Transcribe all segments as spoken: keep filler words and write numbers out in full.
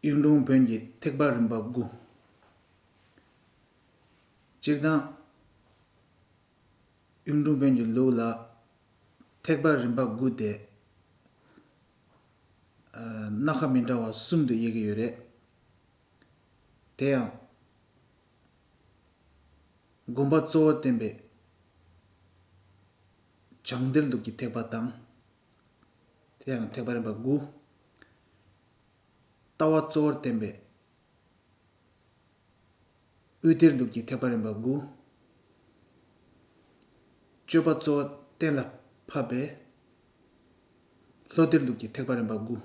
གཡུང་དྲུང་བོན་གྱི་ཐེག་པ་རིམ་པ་དགུ། སྤྱིར་བཏང་། གཡུང་དྲུང་བོན་གྱི་ལུགས་ལ་ཐེག་པ་རིམ་པ་དགུ་སྟེ། ཨ། སྣ་ཁ་མི་འདྲ་བ་གསུམ་དུ་དབྱེ་གི་ཡོད་རེད། དེ་ཡང་། དགོངས་པ་གཙོ་བོར་བསྟན་པའི་བྱང་གཏེར་ལུགས་ཀྱི་ཐེག་པ་དང་། དེ་ཡང་ཐེག་པ་རིམ་པ་དགུ། ལྟ་བ་གཙོ་བོར་བསྟན་པའི་དབུས་གཏེར་ལུགས་ཀྱི་ཐེག་པ་རིམ་པ་དགུ། སྤྱོད་པ་གཙོ་བོ་གཏན་ལ་ཕབ་པའི་ལྷོ་གཏེར་ལུགས་ཀྱི་ཐེག་པ་རིམ་པ་དགུ།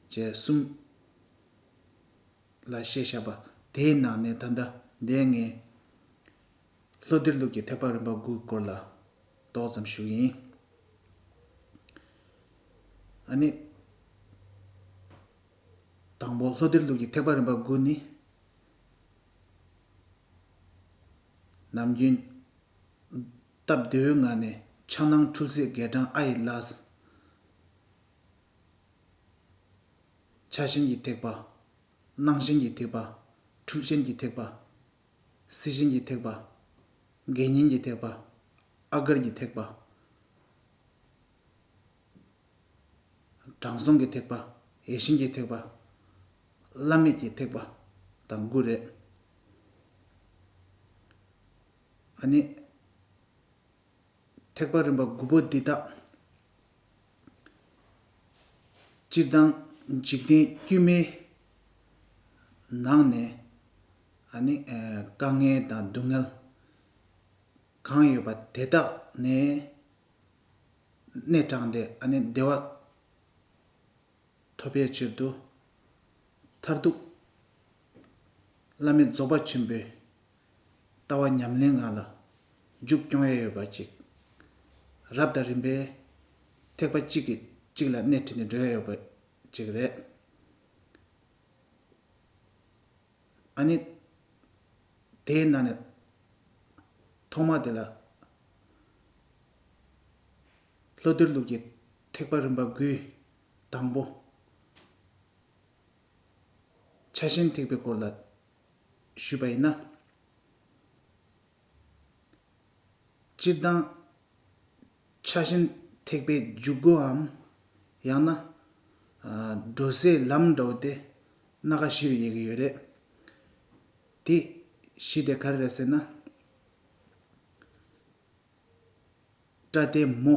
བཅས་གསུམ་ལ་བཤད་བཞག་པ། དེའི་ནང་ནས་ད་ལྟ་འདས་ངས་ལྷོ་གཏེར་ལུགས་ཀྱི་ཐེག་པ་རིམ་པ་དགུའི་སྐོར་ལ་ཏོག་ཙམ་ཞུ་གི་ཡིན། ཨ་ནི། དང་པོ་ལྷོ་གཏེར་ལུགས་ཀྱི་ཐེག་པ་རིམ་པ་དགུ་ནི། ནམ་རྒྱུན་སྟབས་བདེ་བོའི་ངང་ནས་ཕྱག་ནང་འཁྲུལ་སྲིད་རྒྱས་འབྲང་ཨ་ཡི་ལས། ཕྱག་ཆེན་གྱི་ཐེག་པ། སྣང་ཆེན་གྱི་ཐེག་པ། འཁྲུལ་ཆེན་གྱི་ཐེག་པ། སྲིད་ཆེན་གྱི་ཐེག་པ། དགེ་བསྙེན་གྱི་ཐེག་པ། ཨ་གར་གྱི་ཐེག་པ། དྲང་སྲོང་གི་ཐེག་པ། ཡེ་ཤེས་ཀྱི་ཐེག་པ། བླ་མེད་ཀྱི་ཐེག་པ་དང་དགུ་རེད། ཨ་ནི། ཐེག་པ་རིམ་པ་དགུ་པོ་འདི་དག་སྤྱིར་བཏང་འཇིག་རྟེན་དཀྱུས་མའི་ནང་ནས། ཨ་ནི། ཨ། དཀའ་ངལ་དང་སྡུག་བསྔལ་གང་ཡོད་པ་དེ་དག་ནས་སྣེ་དྲངས་ཏེ། ཨ་ནི་བདེ་བ་ཐོབ་པའི་ཕྱིར་དུ། མཐར་ཐུག་བླ་མེད་རྫོགས་པ་ཆེན་པོའི་ལྟ་བ་ཉམས་ལེན་ངང་ལ་མཇུག་སྐྱོང་ཡས་ཡོད་པ་ཅིག། རབ་དང་རིམ་པས་ཐེག་པ་གཅིག་གིས་གཅིག་ལ་སྣེ་ཁྲིད་ནས་འགྲོ་ཡས་ཡོད་པ་ཅིག་རེད། ཨ་ནི། དེའི་ནང་ནས་ཐོག་མ་དེ་ལ། ལྷོ་གཏེར་ལུགས་ཀྱི་ཐེག་པ་རིམ་པ་དགུའི་དང་པོ། ཕྱག་ཆེན་ཐེག་པའི་སྐོར་ལ་ཞུས་པ་ཡིན་ན། སྤྱིར་བཏང་ཕྱག་ཆེན་ཐེག་པའི་འཇུག་སྒོའམ། ཡང་ན། ཨ། འགྲོ་སའི་ལམ་འདྲ་བོ་དེ་སྣ་ཁ་བཞི་རུ་དབྱེ་གི་ཡོད་རེད། དེ་བཞི་དེ་ག་རེ་རེད་ཟེར་ན། པྲ་ཏའི་མོ།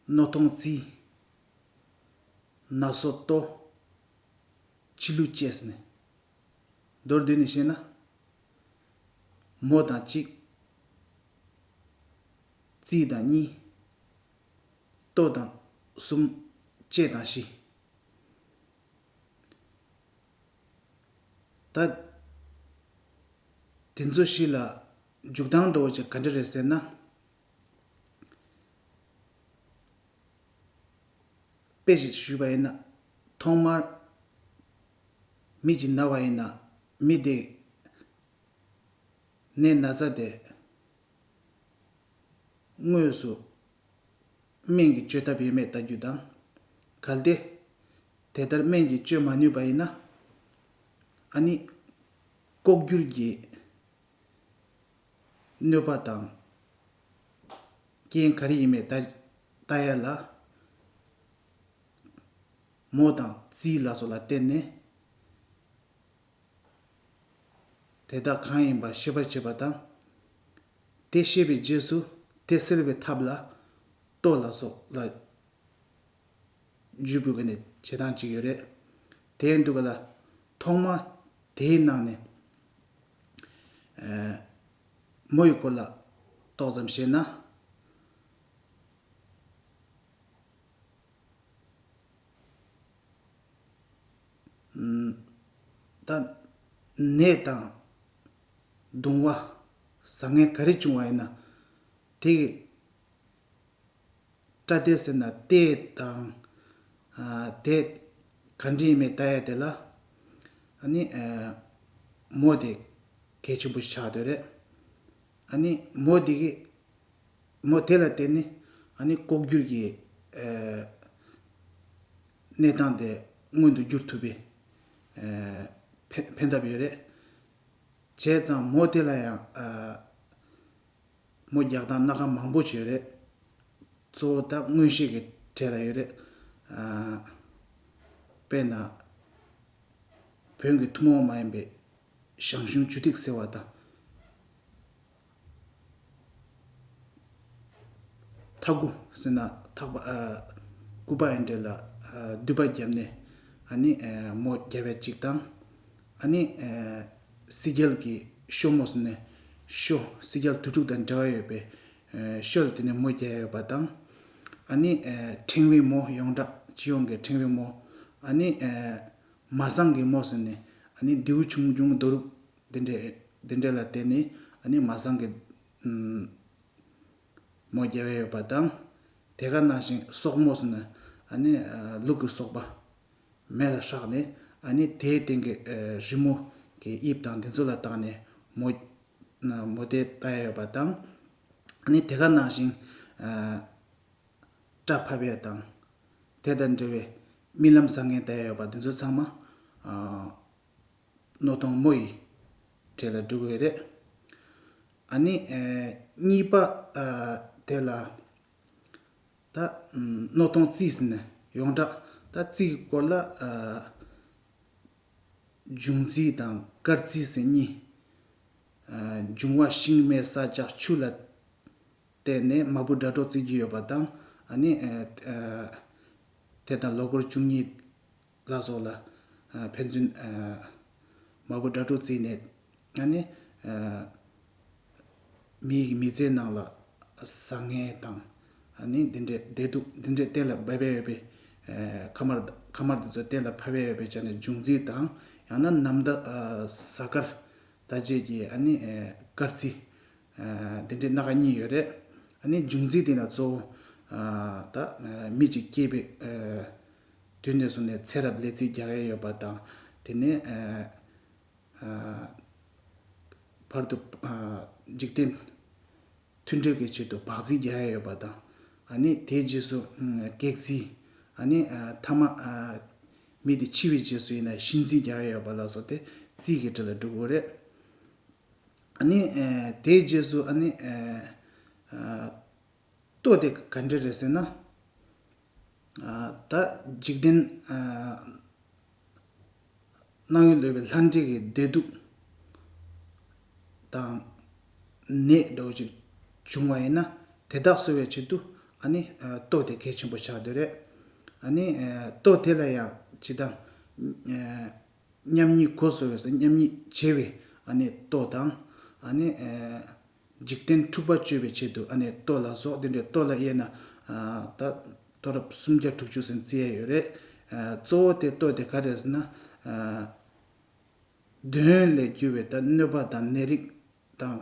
སྣོད་སྟོང་རྩིས། ན་སོ་ལྟོ། འཆི་བསླུ་བཅས་ནས། མདོར་བསྡུས་ནས་བཤད་ན། མོ་དང་གཅིག། རྩིས་དང་གཉིས། ལྟོ་དང་གསུམ། བཅས་དང་བཞི། ད། དེ་ཚོ་བཞི་ལ་འཇུག་སྟངས་འདྲ་བོ་ཅིག་ག་འདྲ་རེད་ཟེར་ན། དཔེ་ཞིག་ཞུས་པ་ཡིན་ན། ཐོག་མར་མི་ཅིག་ན་བ་ཡིན་ན། མི་དེ་ནད་ན་ཚ་དེ་དངོས་སུ་སྨན་གྱིས་བཅོས་ཐབས་ཡོད་མེད་ལྟ་རྒྱུ་དང་། གལ་ཏེ་དེ་ལྟར་སྨན་གྱིས་བཅོས་མ་ནུས་པ་ཡིན་ན། ཨ་ནི་ལྐོག་གྱུར་གྱི་གནོད་པ་དང་རྐྱེན་ག་རེ་ཡིན་མེད་ལྟ་ལྟ་ཡ་ལ། མོ་དང་རྩིས་ལ་སོགས་ལ་བརྟེན་ནས། དེ་དག་གང་ཡིན་པ་ཤེས་པར་བྱེད་པ་དང་། དེ་ཤེས་པའི་རྗེས་སུ་དེ་སེལ་བའི་ཐབས་ལ་ལྟོ་ལ་སོགས་ལ་རྒྱུ་སྤུས་ཀྱི་ནས་བྱེད་སྟངས་གཅིག་ཡོད་རེད། དེ་ཡིན་དུས་ག་ལ་ཐོག་མ་དེའི་ནང་ནས། ཨ། མོ་ཡི་སྐོར་ལ་ཏོག་ཙམ་བཤད་ན། ད་ནད་དང་གདུང་བ་བཟང་ངན་ག་རེ་བྱུང་བ་ཡིན་ན། དེ་གི་པྲ་ཏའི་ཟེར་ན་ཏའི་དང་། ཨ། དེ་ག་འདྲ་ཡིན་མིན་ལྟ་ཡ་དེ་ལ། ཨ་ནི། ཨ། མོ་དེ་གལ་ཆེན་པོ་ཞིག་ཆགས་བསྡད་རེད། ཨ་ནི་མོ་དེ་གི། མོ་དེ་ལ་བརྟེན་ནས་ཨ་ནི་ལྐོག་གྱུར་གྱི། ཨ། གནས་སྟངས་དེ་ མངོན་དུ་འགྱུར་ཐུབ་པའི་ཕན་ཕན་ཐབས་ཡོད་རེད། བྱས་ཙང་མོ་དེ་ལ་ཡང་མོ་རྒྱག་སྟངས་སྣ་ཁ་མང་པོ་ཅིག་ཡོད་རེད། གཙོ་བོ་ད་མངོན་ཤེས་ཀྱི་གྲས་ལ་ཡོད་རེད། དཔེར་ན་བོན་གྱི་ཐུན་མོང་མ་ཡིན་པའི་ཞང་ཞུང་ཇུ་ཏིག་ཟེར་བ་དང་། ཐ་གུ་ཟེར་ན་ཐག་པ། ཨ། སྐུད་པ་ཡིན་འདྲ་ལ། ཨ། མདུད་པ་བརྒྱབ་ནས་ཨ་ནི་མོ་རྒྱབ་པ་གཅིག་དང་། ཨ་ནི་སྲིད་རྒྱལ་གྱི་ཤོ་མོ་ཟེར་ནས་ཤོ། སྲིད་རྒྱལ་དུས་འཁྲུག་དང་འབྲེལ་བ་ཡོད་པའི་ཤོ་ལ་དེ་ནས་མོ་རྒྱབ་ཡོད་པ་དང་། ཨ་ནི་ཕྲེང་བའི་མོ། ཡོངས་གྲགས་སྤྱི་ཡོངས་ཀྱི་ཕྲེང་བའི་མོ། ཨ་ནི་མ་སངས་ཀྱི་མོ་ཟེར་ནས་ཨ་ནི་རྡེའུ་ཆུང་ཆུང་རྡོ་རུག་འདི་འདྲས་འདི་འདྲས་ལ་བརྟེན་ནས་ཨ་ནི་མ་སངས་ཀྱི་མོ་རྒྱབ་ཡོད་པ་དང་། དེ་ག་ནང་བཞིན་སོག་མོ་ཟེར་ནས་ཨ་ནི་ལུག་གི་སོག་པ་མེ་ལ་བསྲེགས་ནས་ཨ་ནི་དེའི་སྟེང་གི་རི་མོ་གི་དབྱིབས་དང་འདི་ཚོ་ལ་བརྟེན་ནས་མོ་མོ་དེ་བཏགས་ཡོད་པ་དང་། ཨ་ནི་དེ་ག་ནང་བཞིན་སྐྲ་ཕབ་ཡས་དང་། དེ་དང་འབྲེལ་བའི་རྨི་ལམ་བཟང་ངན་བལྟ་ཡས་ཡོད་པ་འདི་ཚོ་ཚང་མ་ཨ་སྣོད་སྟོང་མོ་ཡི་གྲས་ལ་འགྲོ་གི་རེད། ཨ་ནི་ཨ་གཉིས་པ་ཨ་དེ་ལ་ད་ཨམ་སྣོད་སྟོང་རྩིས་ཟེར་ནས་ཡོངས་གྲགས་ད་རྩིས་ཀྱི་སྐོར་ལ་ཨ་འབྱུང་རྩིས་དང་སྐར་རྩིས་ཟེར་གཉིས། ཨ་འབྱུང་བ་ཤིང་མེ་ས་ལྕགས་ཆུ་ལ་བརྟེན་ནས་མ་བུ་སྒྲ་སྒྲོགས་བརྩི་རྒྱུ་ཡོད་པ་དང་། ཨ་ནི་ཨ་ཨ་དེ་དང་ལོ་འཁོར་བཅུ་གཉིས་ལ་སོགས་ལ་ཨ་ཕན་ཚུན་ཨ་མ་བུ་སྒྲ་སྒྲོགས་བརྩིས་ནས་ཨ་ནི་ཨ་མི་ཡི་མི་ཚེའི་ནང་ལ་བཟང་ངན་དང་། ཨ་ནི་འདི་འདྲའི་བདེ་སྡུག་འདི་འདྲའི་གཏན་ལ་འབེབས་ཡས་ཡོད་པའི་ཨ་ཁ་དམར་ཁ་དམར་འདི་ཚོ་གཏན་ལ་ཕབ་ཡས་ཡོད་པའི་ཆ་ནས་འབྱུང་རྩིས་དང་། ཡང་ན་ནམ་ཟླ་ཨ་གཟའ་སྐར་ད་བཅས་ཀྱི་ཨ་ནི་ཨ་སྐར་རྩིས་ཨ་འདི་འདྲའི་སྣ་ཁ་གཉིས་ཡོད་རེད། ཨ་ནི་འབྱུང་རྩིས་དེ་ལ་གཙོ་བོ་ཨ་ད་ཨ་མི་གཅིག་སྐྱེས་པའི་ཨ་དུས་ནས་བཟུང་ནས་ཚེ་རབས་ལས་རྩིས་རྒྱག་ཡས་ཡོད་པ་དང་། དེ་ནས་ཨ་ཨ་བར་དུ་ཨ་འཇིག་རྟེན་མཐུན་འབྲེལ་གྱི་ཆེད་དུ་བག་རྩིས་རྒྱག་ཡས་ཡོད་པ་དང་། ཨ་ནི་དེའི་རྗེས་སུ་ཨ་གེགས་རྩིས། ཨ་ནི་ཨ་ཐ་མ་ཨ་མི་དེ་འཆི་བའི་རྗེས་སུ་ཡིན་ན་གཤིན་རྩིས་རྒྱག་ཡས་ཡོད་པ་ལ་སོགས་ཏེ་རྩིས་ཀྱི་གྲས་ལ་འགྲོ་གི་རེད། ཨ་ནི་ཨ་དེའི་རྗེས་སུ་ཨ་ནི་ཨ་ཨ་ལྟོ་དེ་ག་འདྲ་རེད་ཟེར་ན། ཨ་ད་འཇིག་རྟེན་ཨ་སྣང་ཡུལ་ལས་པའི་ལྷ་འདྲེ་གི་བདེ་སྡུག་དང་ནད་འདྲ་བོ་ཅིག་བྱུང་བ་ཡིན་ན་དེ་དག་གསོ་བའི་ཆེད་དུ་ཨ་ནི་ཨ་ལྟོ་དེ་གལ་ཆེན་པོ་ཆགས་བསྡད་རེད། ཨ་ནི་ཨ་ལྟོ་དེ་ལ་ཡང་ཅི་དང་ཨ་མཉམ་ཉིད་གོ་སོ་བའི་མཉམ་ཉིད་བྱེད་པའི་ཨ་ནི་ལྟོ་དང་། ཨ་ནི་ཨ་འཇིག་རྟེན་འཁྲུག་པ་གཅོད་པའི་ཆེད་དུ་ཨ་ནི་ལྟོ་ལ་སོགས་དེ་འདྲའི་ལྟོ་ལ་དབྱེ་ན་ཨ་ད་ལྟོ་རབ་སུམ་བརྒྱ་དྲུག་ཅུ་ཟིན་རྩིས་ཡས་ཡོད་རེད། ཨ་གཙོ་བོ་དེ་ལྟོ་དེ་ག་རེ་ཟེར་ན། ཨ་གདོན་ལས་གྱུར་བའི་ད་གནོད་པ་དང་ནད་རིགས་དང་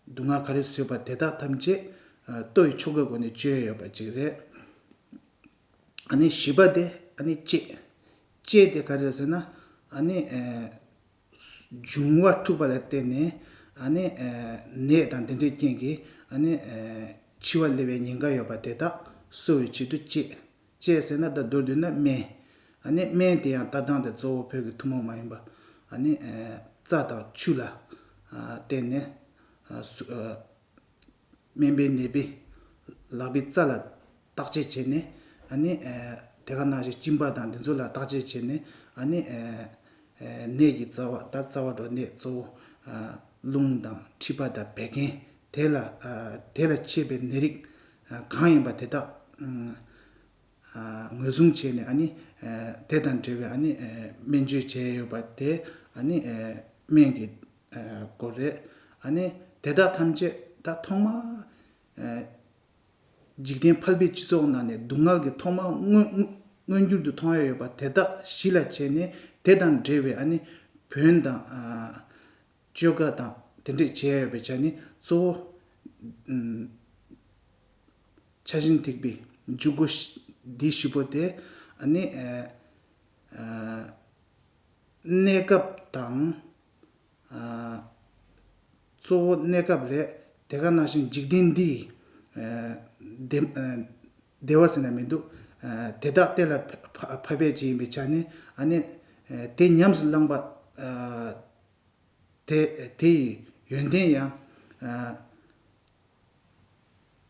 སྡུག་བསྔལ་ག་རེ་བཟོས་པ་དེ་དག་ཐམས་ཅད་ཨ་ལྟོ་ཡི་ཆོ་གའི་སྒོ་ནས་བཅོས་ཡས་ཡོད་པ་ཅིག་རེད། ཨ་ནི་བཞི་པ་དེ་ཨ་ནི་བཅད། བཅད་དེ་ག་རེ་ཟེར་ན། ཨ་ནི་ཨ་འབྱུང་བ་འཁྲུགས་པ་ལ་བརྟེན་ནས་ཨ་ནི་ཨ་ནད་དང་དེ་འདྲའི་རྐྱེན་གྱིས་ཨ་ནི་ཨ་འཆི་བ་སླེབས་པའི་ཉེན་ཁ་ཡོད་པ་དེ་དག་གསོ་བའི་ཆེད་དུ་བཅད། བཅད་ཟེར་ན་ད་མདོར་བསྡུས་ན་སྨན། ཨ་ནི་སྨན་དེ་ཡང་ལྟ་སྟངས་དེ་གཙོ་བོ་བོད་ཀྱི་ཐུན་མོང་མ་ཡིན་པ་ཨ་ནི་ཨ་རྩ་དང་ཆུ་ལ་ཨ་བརྟེན་ནས་ཨ་སུ་ཨ་སྨན་པའི་ནད་པའི་ལག་པའི་རྩ་ལ་བརྟག་དཔྱད་བྱས་ནས། ཨ་ནི་ཨ་དེ་ག་ནང་བཞིན་གཅིན་པ་དང་འདི་ཚོ་ལ་བརྟག་དཔྱད་བྱས་ནས། ཨ་ནི་ཨ་ཨ་ནད་ཀྱི་རྩ་བ་ད་རྩ་བ་འགྲོ་ནད་གཙོ་བོ་ཨ་རླུང་དང་མཁྲིས་པ་དང་བད་ཀན་དེ་ལ་ཨ་དེ་ལ་མཆེད་པའི་ནད་རིགས་ཨ་གང་ཡིན་པ་དེ་དག་ཨ་ངོས་བཟུང་བྱས་ནས། ཨ་ནི་ཨ་དེ་དང་འབྲེལ་བའི་ཨ་ནི་ཨ་སྨན་བཅོས་བྱས་ཡོད་པ་དེ་ཨ་ནི་ཨ་སྨན་གྱི་ཨ་སྐོར་རེད། ཨ་ནི་དེ་དག་ཐམས་ཅད་ད་ཐོག་མ་ཨ་འཇིག་རྟེན་ཕལ་པའི་སྤྱི་ཚོགས་ནང་ནས་སྡུག་བསྔལ་གྱི་ཐོག་མ་མངོན་མངོན་མངོན་གྱུར་དུ་མཐོང་ཡ་ཡོད་པ་དེ་དག་གཞི་ལ་བྱས་ནས་དེ་དང་འབྲེལ་བའི་ཨ་ནི་བོན་དང་ཨ་བཅོས་ཁ་དང་དེ་འདྲས་བྱས་ཡོད་པའི་ཆ་ནས་གཙོ་བོ་ཨ་ཕྱག་ཆེན་ཐེག་པའི་འཇུག་སྒོ་འདི་བཞི་པོ་དེ་ཨ་ནི་ཨ་ཨ་གནས་སྐབས་དང་། ཨ་གཙོ་བོ་གནས་སྐབས་རེད། དེ་ག་ནང་བཞིན་འཇིག་རྟེན་འདི་ཨ་བདེ་ཨ་བདེ་བ་ཟེར་ན་མི་འདུག་ཨ་དེ་དག་གཏན་ལ་ ཕ་ཕ་བེད་ཅིག་ཡིན་པའི་ཆ་ནས། ཨ་ནི་དེ་ཉམས་སུ་བླངས་པ་དེ་དེ་ཡི་ཡོན་ཏན་ཡང་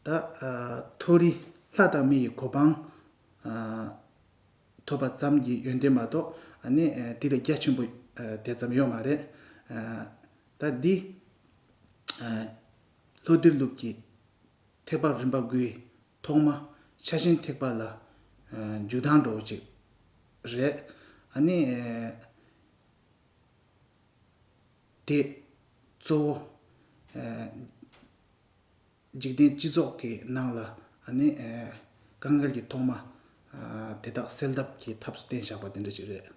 ད་མཐོ་རིས་ལྷ་དང་མི་ཡི་གོ་འཕང་ཐོབ་པ་ཙམ་གྱི་ཡོན་ཏན་མ་གཏོགས། ཨ་ནི་དེ་ལས་རྒྱ་ཆེན་པོ་དེ་ཙམ་ཡོད་མ་རེད། ད་འདི་ལྷོ་ཏིར་ལུགས་ཀྱི་ཐེག་པ་རིམ་པ་དགུའི་ཐོག་མ་ཕྱག་ཆེན་ཐེག་པ་ལ་འཇུག་ཐངས་འདྲ་བོ་ཅིག་རེད། ཨ་ནི་དེ་གཙོ་བོ་འཇིག་རྟེན་སྤྱི་ཚོགས་ཀྱི་ནང་ལ། ཨ་ནི་དཀའ་ངལ་གྱི་ཐོག་མ་དེ་དག་སེལ་ཐབས་ཀྱི་ཐབས་སུ་བསྟན་བཞག་པ་དེ་འདྲ་ཞིག་རེད།